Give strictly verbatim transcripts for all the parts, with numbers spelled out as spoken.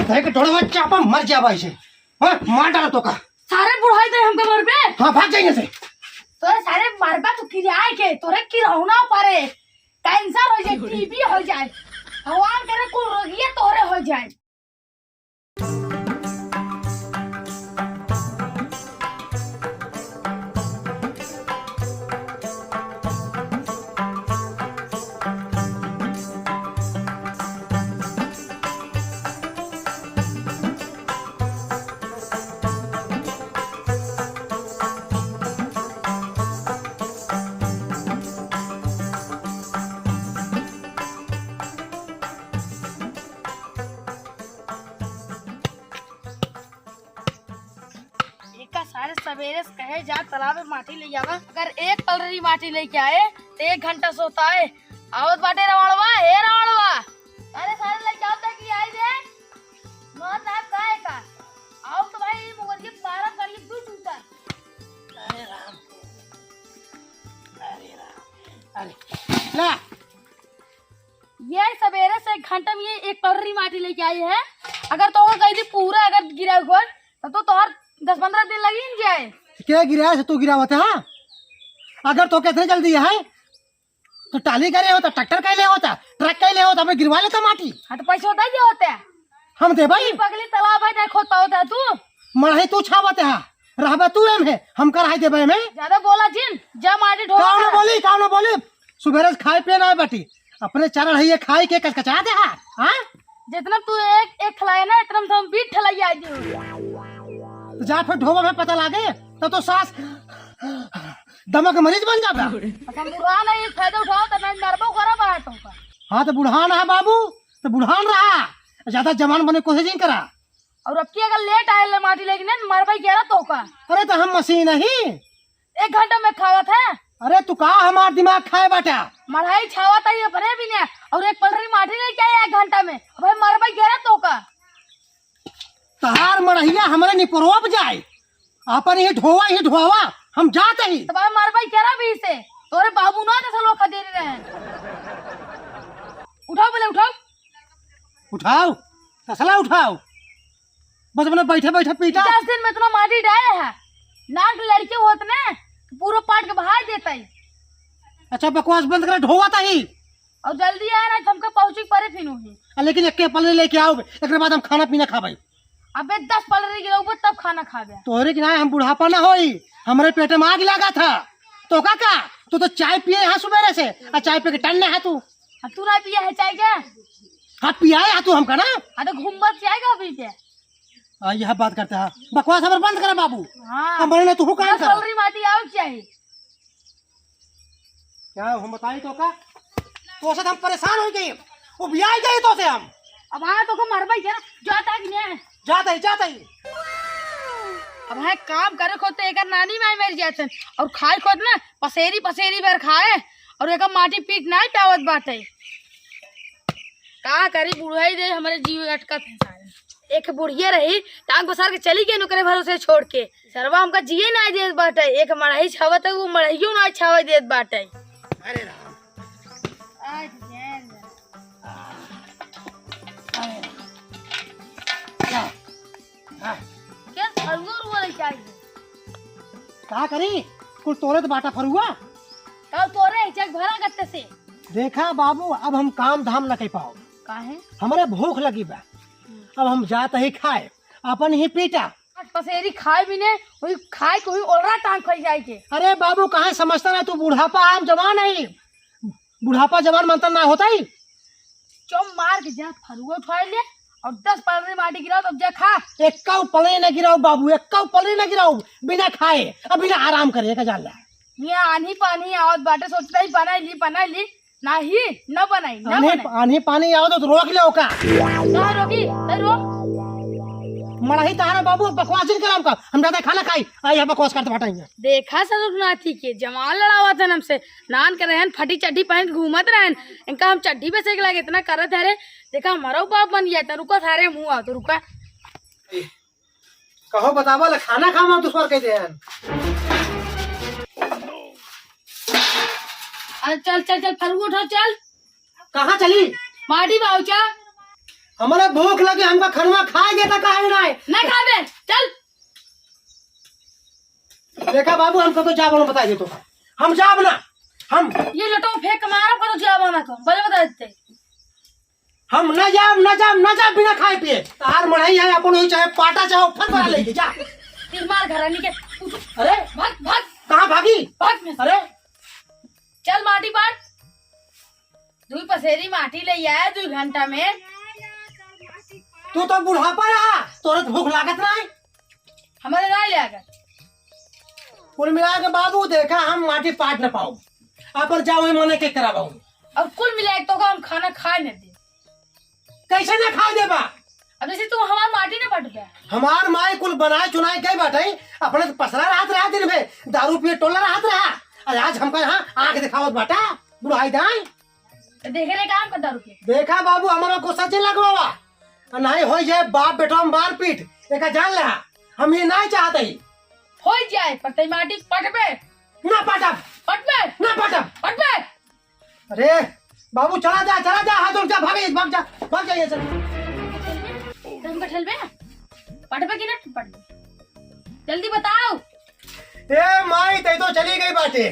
तोरे के डोड़वा चापा, मर जाबा ऐसे। हाँ, मार डाला तोका। सारे बुढ़ाई दे हमके मरबे। हाँ, भाग जाइए से। तोरे सारे मरबा तो किराए के, तोरे किरौना परे। कैंसर हो जाए, टीबी हो जाए। भगवान करे कुल रोगिये तोरे हो जाए। एका सारे सवेरे से कहे जा तालाब में माटी ले आवा, अगर एक पलरी माटी लेके आए तो एक घंटा सोता है। आवत बाटे रावणवा, हे रावणवा। अरे सारे लइका आवता कि आई बे? मौत आप काहे का? आओ तो भाई, ई मुगरिया बारह करिए दू टूटा। अरे राम, अरे राम, अरे ला। ये सवेरे से एक घंटा में ये एक पलरी माटी लेके आई है। अगर तो कह दी पूरा अगर गिरा हुआ, तब तो तोहर दस पन्द्रह दिन लगी न जाए। क्या गिरा है, तू गिरावत है? हाँ, अगर तो कितने जल्दी है, तो टाली करे होता, ट्रैक्टर कैले होता, ट्रक कैले होता, हमें गिरवा लेता माटी। हाँ, तो पैसा दे दे होते। हम देबई। पगली तालाब है, नहीं खोदता होता तू। मड़ही तू छावत है, रहबे तू एम है, हम कराई देबे में। ज्यादा बोला जिन, जा माटी ढो। काव ना बोली, काव ना बोली। सुबेरे से खाए पिए ना बाटी, अपने चार ढैया खाए के कचकचा दे हा, हाँ? जितना तू एक, एक खिलाए ना, इतना में तो हम बीस ठेलैया आई हो। तो जा फिर ढोबा में पता लागे, तब तो सास दमा के मरीज बन जाता। अच्छा, बुढ़ा नहीं, फायदा उठाओ, तो मैं मरबो करा बना तुमका। हाँ, तो बुढ़ान है बाबू, तो बुढ़ान रहा, ज्यादा जवान बने कोशिश नहीं करा। और अब की अगर लेट आए ले माटी लेके ना, मरबे क्या रहा तो का? अरे, तो हम मशीन नहीं, एक घंटा में खावत है। अरे, तू का हमार दिमाग खाए बाटा? मढ़ाई छावत है अपने भी ने, और एक पलरी माटी लेके आए एक घंटा में। अबे मरबे क्या रहा तो का? तहार मड़हिया हमरे निपरोप जाए, अपन ही ढोवा, ही ढोवा, हम जात ही। तब मरबे क्या रहा भी से? तोरे बाबू ना दस लोग खदेड़ रहे हैं। उठाओ बोले, उठाओ। उठाओ, तसला उठाओ। बस अपने बैठे बैठे पीटा। दस दिन में इतना माटी डाले है, नाक लड़के होत ने, पूरा पाट के बहा देता ही। अच्छा, बकवास बंद कर, ढोवा ताही। और जल्दी आए ना, हमका पहुँचे के परे फिर वहीं। आ, लेकिन एक पलरी लेके आओ, एक बाद हम खाना पीना खाबे। अबे दस पलरी गिराओ, तब खाना खाबे। तोहरे की ना, हम बुढ़ापा ना होई, हमरे पेट में आग लगा था। तो का, का? तू तो चाय पिए यहाँ सुबेरे से, आ चाय पी के टन्ने है तू। आ तू ना पिया है चाय क्या? हाँ, पियाए हा तू हमका ना। हाँ, तो घूमत जाएगा अभी के। हाँ, यह बात करता है। बकवास हमर बंद करे बाबू। हाँ। हम बोले ना, तू काम कर। पलरी माटी आओ चाही। क्या हम बताई तो का? तो से हम परेशान हो गए, वो भी आ गए तो से हम। अब हाँ, तो को मरबा ही है ना, जाता कि नहीं? जाता ही, जाता ही। अब है काम करे खोते एकर नानी माई मर जाते हैं, और खाए खोत ना पसेरी पसेरी भर खाए, और एकर माटी पीट ना पावत बाटे। का करी, बुढ़ाई दे हमरे जीव अटकत है सारे। एक बुढ़िया रही, टांग पसार के चली गई ओकरे भरोसे छोड़ के। सरवा हमका जिए ना देत बाटे, एक मड़ही छावत है, वो मड़हियो ना छावे देत बाटे। अरे राम। अरे राम। क्या फरुआ उरुआ लेके आई है? का करी? कुल तोरे तो बाटा फरुआ। का तोरे चेक भरा गत्ते से? देखा बाबू, अब हम काम धाम न कर पाओ। काहे? हमरे भूख लगी बा। अब हम जात ही खाए, अपन ही पीटा। आज पसेरी खाए भी ने, वही खाए के वही ओलरा टांग खाई जाए के। अरे बाबू, काहे समझता ना तू, बुढ़ापा हम जवान है, बुढ़ापा जवान मंतर ना होता ही। चुप मार के जा फरुआ उठा ले और दस पलरी माटी गिराओ तब जा खा। एक्का पलरी ना गिराओ बाबू, एक्का पलरी ना गिराओ, बिना खाए और बिना आराम करे का जान ला। मियाँ आन्ही पानी आवत बाटे, सोचता ही बनाई ली, बनाई ली, नाही, न बनाई, न आन्ही, बनाई। आन्ही पानी आवत तो रोक ले ओका। ना रोकी, ना रोक। मड़ही तारा बाबू, बकवास जिन कराम का, हम जाते खाना खाई, आई है बकवास करते फटाई। देखा ससुर नाती के, जवान लड़ावत हन हमसे, नान के रहन, फटी चड्ढी पहन के घूमत रहन। इनका हम चड्ढी पे से लागे, इतना करत है रे। देखा, हमारा बाप बन गया था, रुका सारे मुँह आओ तो रुका। कहो बतावा ले, खाना खावा दूसर के देन। अरे चल, चल, चल, फरुआ उठाओ, चल। कहाँ चली? माटी बाउचा। हमरे भूख लगे, हमका खनवा खाए देता काहे नाहीं? ना खाबे, चल। देखा बाबू, हमका तो जाब ना बताई देतो। हम जाब ना। हम ये लोटो फेंक के मारब, कतो जाब ना तो। बोले बता देते। हम ना जाब, ना जाब, ना जाब बिना खाए पिए। तार मड़ई है, अपन होई चाहे पाटा, चाहे फल बना लेके जा। तीन मार घर आनी के। अरे, भाग, भाग। कहाँ भागी? भाग में। अरे। चल माटी पाट। दुई पसेरी माटी ले आए दुई घंटा में। तू तो बुढ़ापा रहा, तोरे तो भूख लागत नाहीं। हमरे नाहीं लागत। कुल मिला के बाबू देखा, हम माटी पाट न पाऊ। अपन जाओ ही मने के कराबाऊ। अब कुल मिला के तो हम खाना खाए न दे। कैसे ना खाए देबा? अब जैसे तू हमार माटी ना पटबे। हमार माई कुल बनाए चुनाए गई बाटे, अपने तो पसरा रहत रहा दिन में, दारू पिए टोला रहत रहा। और आज हमका यहाँ आँख दिखावत बाटा, बुढ़ाई दाई। तो देखे रहे काम का दारू पिए। देखा बाबू, हमारा गुस्सा जिन लगवावा। और नहीं होई जाए बाप बेटवा में मारपीट, एका जान ले। हम ये नहीं चाहते ही। होई जाए, पर तई माटी पटबे। ना पटब। पटबे। ना पटब। पटबे। अरे बाबू, चला जा, चला जा, हाथ उठ जा, भाग, भाग जा, भाग जाइए, चल। तुम बैठल बे? पटबे कि ना पटबे? जल्दी बताओ। ए माई, तै तो चली गई बाटे,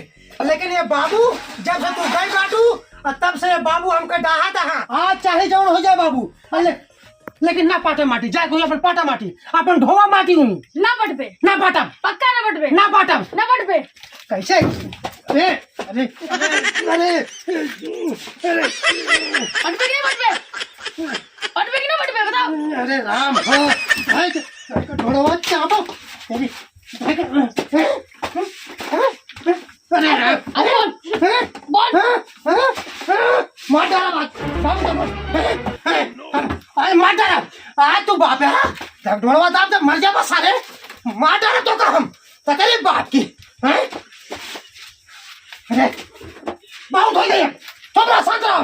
लेकिन ये बाबू, जब से तू गई बाटू, और तब से ये बाबू हमके डाहा दहा। आज चाहे जौन हो जाए बाबू, और ले, लेकिन ना पाटा माटी, जाए कोई अपन पाटा माटी, अपन ढोवा माटी हूँ। ना पटबे। ना पाटा। पक्का ना पटबे। ना पाटा। ना पटबे। कैसे? अरे, अरे, अरे, अरे, अरे। पटबे कि ना पटबे? पटबे कि ना पटबे, बताओ। अरे राम हो, भाई, ढोड़वा चापो। तेरी, अरे, अरे, अरे, बोल। अरे, बोल। अरे, अरे, अरे, मार डाला बात। बाबू, बाबू। अरे, अरे, अरे, मार डाला। आ, तू बाप है, हाँ? जब ढोलवा दाब, जब मर जाबा सारे, मार डाला तो का हम? पता नहीं बाप की, हैं? अरे, बहुत हो गया, थोड़ा शांत रहो।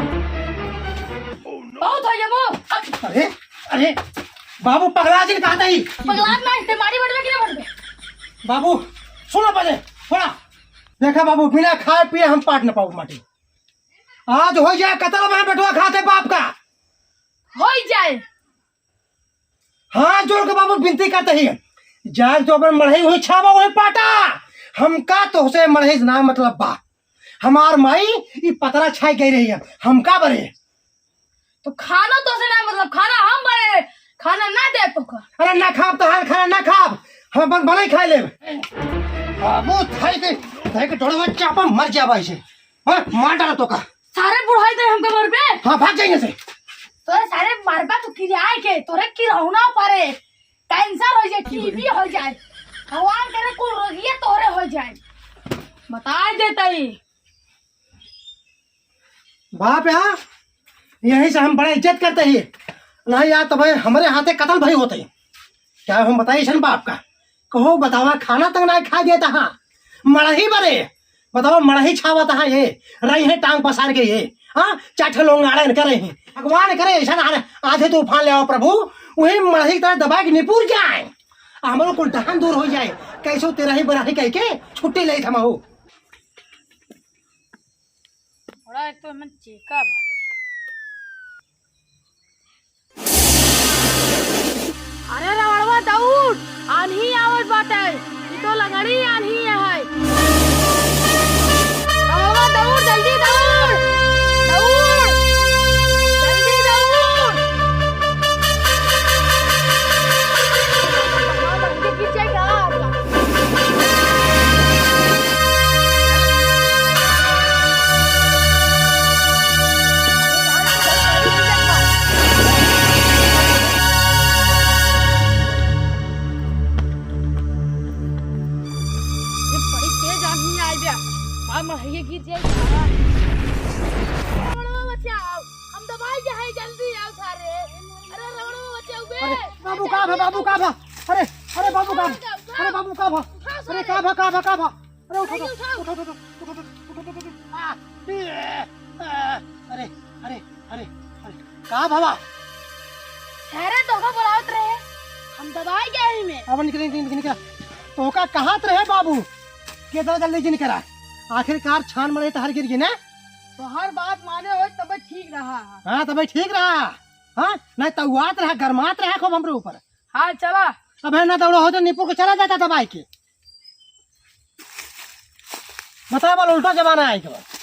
बहुत हो गया वो। अब अरे, अरे, बाबू पगला जी कहा था ही? पगला ना, इसे मारी बढ़वे कि ना बढ़वे? बाबू, सुनो पहले, थोड़ा। देखा बाबू, बिना खाए पिए हम पाट न पाऊ माटी। आज हो जाए कतल में बेटवा खाते बाप का। हो ही जाए। हाथ जोड़ के बाबू विनती करते ही, जाए तो अपन मढ़ई हुई छावा हुई पाटा। हमका तोहसे मढ़ई से ना मतलब बा। हमार माई ई पतरा छाई गई रही है, हमका बरे। तो खाना तोहसे ना मतलब, खाना हम बरे, खाना ना दे तो का। अरे ना खाब तो हाल खाना ना खाब, हम अपन बनाई खाए लेब। बाबू थाई के, थाई के डोड़वा चापा मर जाबा इसे। हाँ, मार डाला तो का। सारे बुढ़ाई दे हमके मरबे। हाँ, भाग जाइए से। तोरे सारे मरबा तो किराए के, तोरे किरौना परे, कैंसर हो जाए, टीबी हो जाए, भगवान करे कुल रोगिए तोरे हो जाए। बताए देता ही। बाप यहाँ, यहीं से हम बड़ा इज्जत करते ही। नहीं यार, तब हमरे हाथे कतल भई होते। क्या हम बताई सन बाप का? कहो बतावा, खाना तक ना खा देता हाँ, मड़ही बरे। बतावा, मड़ही छावत हाँ ये, रही है टांग पसार के ये। हाँ, चार ठे लोग आड़न करे हैं। भगवान करे ऐसा ना आधे तूफान ले आओ प्रभु, वही मड़ही की तरह दबा के निपुर जाए। हमरो कुल डहान दूर हो जाए। कैसो तेरा ही बराही कह के छुट्टी ले थमा हो। बड़ा एक तो एमन चेका बाटे। अरे रवड़वा दौड़, आन्ही आवत बाटे, ई तो लगड़ी आन्ही है। रवड़वा दौड़, जल्दी दौड़, दौड़, जल्दी दौड़। ये बड़ी तेज आंधी आई बे। मार मढ़इये गिर जाए। रवड़वा बचाओ, हम दबाई के है, जल्दी आओ सारे। अरे रवड़वा बचाओ बे। अरे बाबू का भा, बाबू का भा? अरे, अरे बाबू का भा? अरे बाबू का भा? अरे का भा, का भा, का भा? अरे उठो, अरे उठो, उठो। उठो, उठो, उठो। आ, ए, आ, अरे, अरे, अरे, अरे, का भवा? अरे तोहका बुलावत रहे, हम दबाई गए ही में। अब निकल, निकल, निकल, निकल। तोहका कहत रहे बाबू, के इतना जल्दी जिन करा। आखिरकार छान मड़े तहर गिर गई ना। तोहर बात माने होई तबे ठीक रहा। हाँ, तबे ठीक रहा। हाँ, नहीं तो आत रहा, गरमात रहा खूब हमरे ऊपर। हाँ, चला। अब है ना, दौड़ा हो तो निपुर के चला जाता दबाई के। बता बोल, उल्टा जमाना आए के बाद।